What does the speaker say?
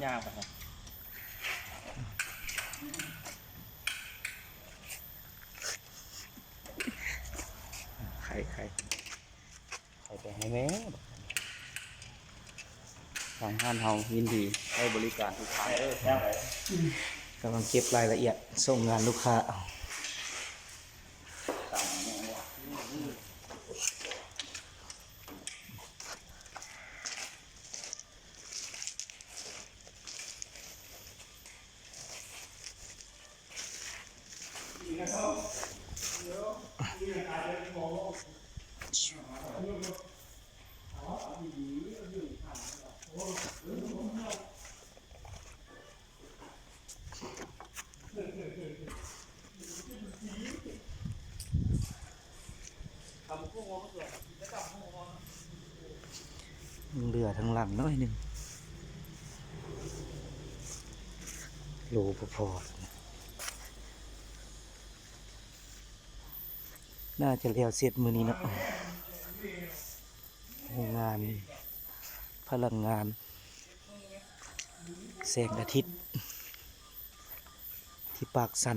ຍາວປານໃດ? ໄຂ່ ໄຂ່ ໄຂ່ໄປໃຫ້ແມ່. ທາງຮ້ານເຮົາຍິນດີໃຫ້ບໍລິການທຸກທ່ານເດີ. ກຳລັງເກັບລາຍລະອຽດສົ່ງງານລູກຄ້າ. ເຫຼືອທາງຫຼັງໜ້ອຍໜຶ່ງ ໂລບໍ່ພໍ ໜ້າຈະແລ້ວເສັດມື້ນີ້ເນາະ. ໂຮງງານພະລັງງານແສງອາທິດທີ່ປາກຊັນ.